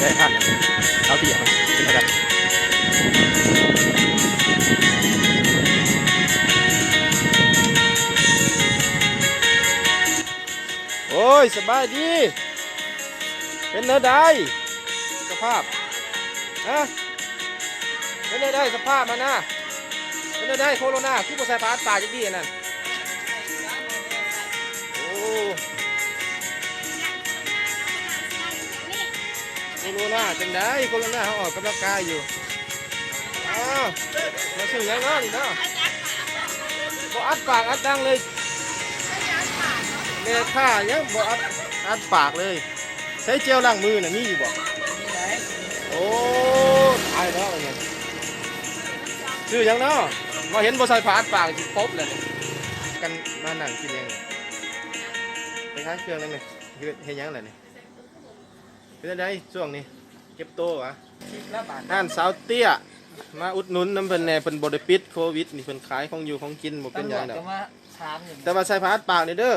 ໄດ້ທານເອົາເບຍເປັນຈັ່ງໃດ? ໂອ້ຍ ສະບາຍດີ. ເປັນແນວໃດສະພາບ? ຮະ? ເປັນແນວໃດສະພາບຫັ້ນນະ? ເປັນແນວໃດໂຄໂຣນາ ຄືບໍ່ໃສ່ຜ້າອັດປາກຈັກທີອັນນັ້ນ? ໂອ້ ໂຄໂຣນາຈັ່ງໃດ? ໂຄໂຣນາ ເຮົາອອກກຳລັງກາຍຢູ່. ອ້າວ ມາຊື້ຫຍັງເນາະນີ້ເນາະ? ບໍ່ອັດປາກອັດດັງເລີຍ. ແມ່ຄ້າຍັງບໍ່ອັດ ອັດປາກເລີຍ. ໃຊ້ເຈວລ້າງມືນະ ມີຢູ່ບໍ່? ມີໄດ໋. ໂອ້ ຕາຍແລ້ວອັນນີ້ ຊື່ຫຍັງເນາະ? ວ່າເຫັນບໍ່ໃສ່ຜ້າອັດປາກຊິຕົບແລ້ວນີ້. ກັນມານັ່ງກິນຫຍັງນີ້? ໄປຂາຍເຄື່ອງແລ້ວນີ້ ເຮັດ ເຮັດຫຍັງແລ້ວນີ້? ເປັນຈັ່ງໃດຊ່ວງນີ້ ເກັບໂຕຫວາ? ຮ້ານສາວເຕ້ຍ ມາອຸດໜູນນຳເພິ່ນແດ່ ເພິ່ນບໍ່ໄດ້ປິດໂຄວິດນີ້ ເພິ່ນຂາຍຂອງຢູ່ຂອງກິນ ບໍ່ເປັນຫຍັງດອກ. ຕຳຫຼວດກໍມາຖາມຢູ່ ແຕ່ວ່າໃສ່ຜ້າອັດປາກນີ້ເດີ.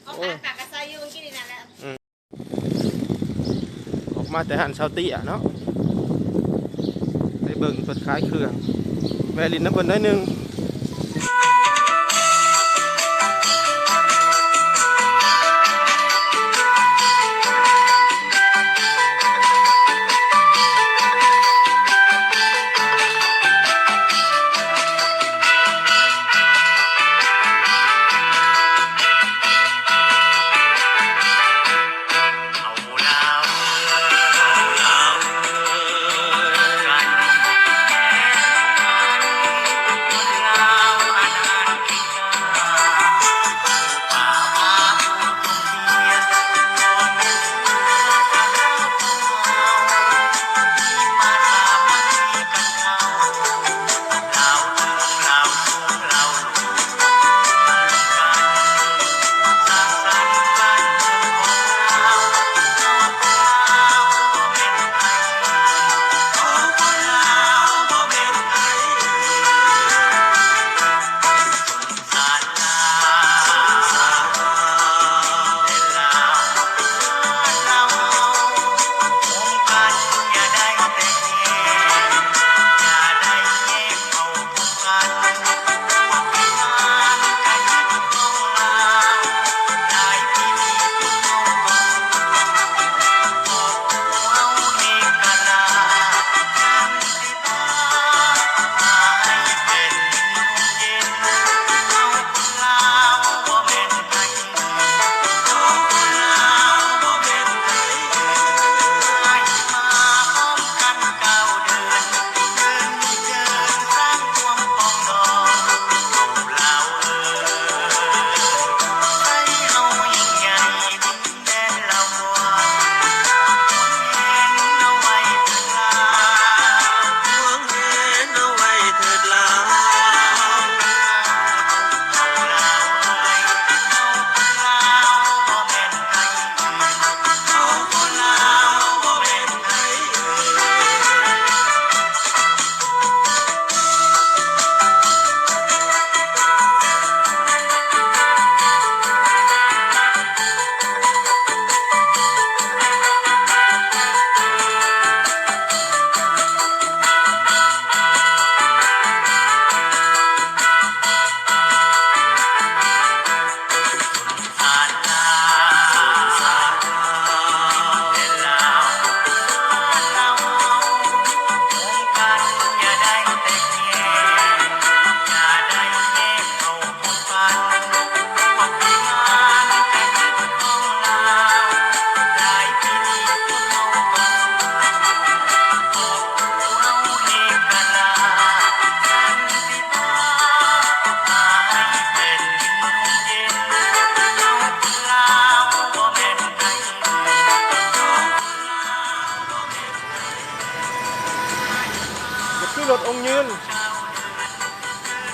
ເອົາ ໂອ້ ຜ້າອັດປາກກໍໃສ່ຢູ່ກິນນີ້ນັ້ນແຫຼະ. ອືມ ອອກມາແຕ່ຮ້ານສາວເຕ້ຍເນາະ ໄປເບິ່ງເພິ່ນຂາຍເຄື່ອງ ແວ່ຫຼິ້ນນຳເພິ່ນໜ້ອຍໜຶ່ງ. ກໍຄືລົດອົງຍືນ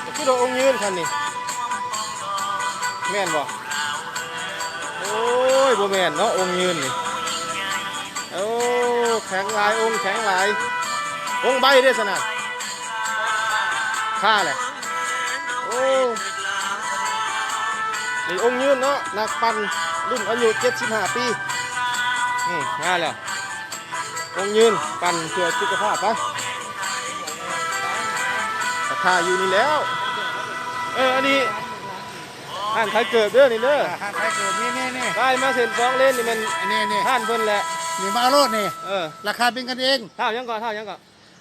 ກໍຄືລົດອົງຍືນຄັນນີ້ ແມ່ນບໍ່? ໂອ້ຍ ບໍ່ແມ່ນເນາະ ອົງຍືນນີ້. ໂອ້ ແຂງຫຼາຍ ອົງແຂງຫຼາຍ. ອົງໃບເດ້ຊັ້ນນະ ຄ່າແຫຼະ. ໂອ້ ນີ້ອົງຍືນເນາະ ນັກປັ່ນລຸ້ນອາຍຸເຈັດສິບຫ້າປີ. ອືມ ມາແລ້ວ ອົງຍືນ ປັ່ນເພື່ອສຸຂະພາບໄປ. ກະຖ້າຢູ່ນີ້ແລ້ວ. ເອີ ອັນນີ້ ຮ້ານຂາຍເກີບເດີນີ້ເດີ. ອ່າ ຮ້ານຂາຍເກີບ ນີ້ໆໆ ກາຍມາເສັ້ນສອງເລນນີ້ແມ່ນ ນີ້ໆ ຮ້ານເພິ່ນແຫຼະ. ນີ້ມາເອົາໂລດນີ້. ເອີ ລາຄາເປັນກັນເອງ. ທ້າວຫຍັງເກາະ? ທ້າວຫຍັງເກາະ?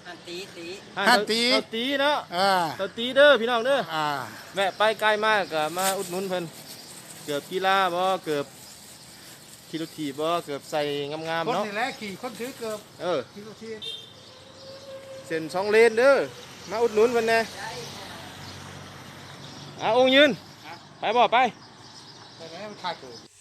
ຮ້ານຕີ ຕີ ຮ້ານ ຮ້ານຕີ ເຈົ້າ ເຈົ້າຕີເນາະ. ອ່າ ເຈົ້າຕີເດີພີ່ນ້ອງເດີ. ອ່າ ແວະໄປກາຍມາກະມາອຸດໜູນເພິ່ນ ເກີບກິລາບໍ ເກີບ ຂີ່ລົດຖີບບໍ ເກີບໃສ່ງາມໆ ຄົນເນາະ ນີ້ແຫຼະຂີ່ ຄົນຖືເກີບ. ເອີ ຂີ່ລົດຖີບ ເສັ້ນສອງເລນເດີ ມາອຸດໜູນເພິ່ນແດ່. ອ່າ ອົງຍືນ ໄປບໍ ໄປ ໄປແລ້ວ ມັນຂາຍເກີບ.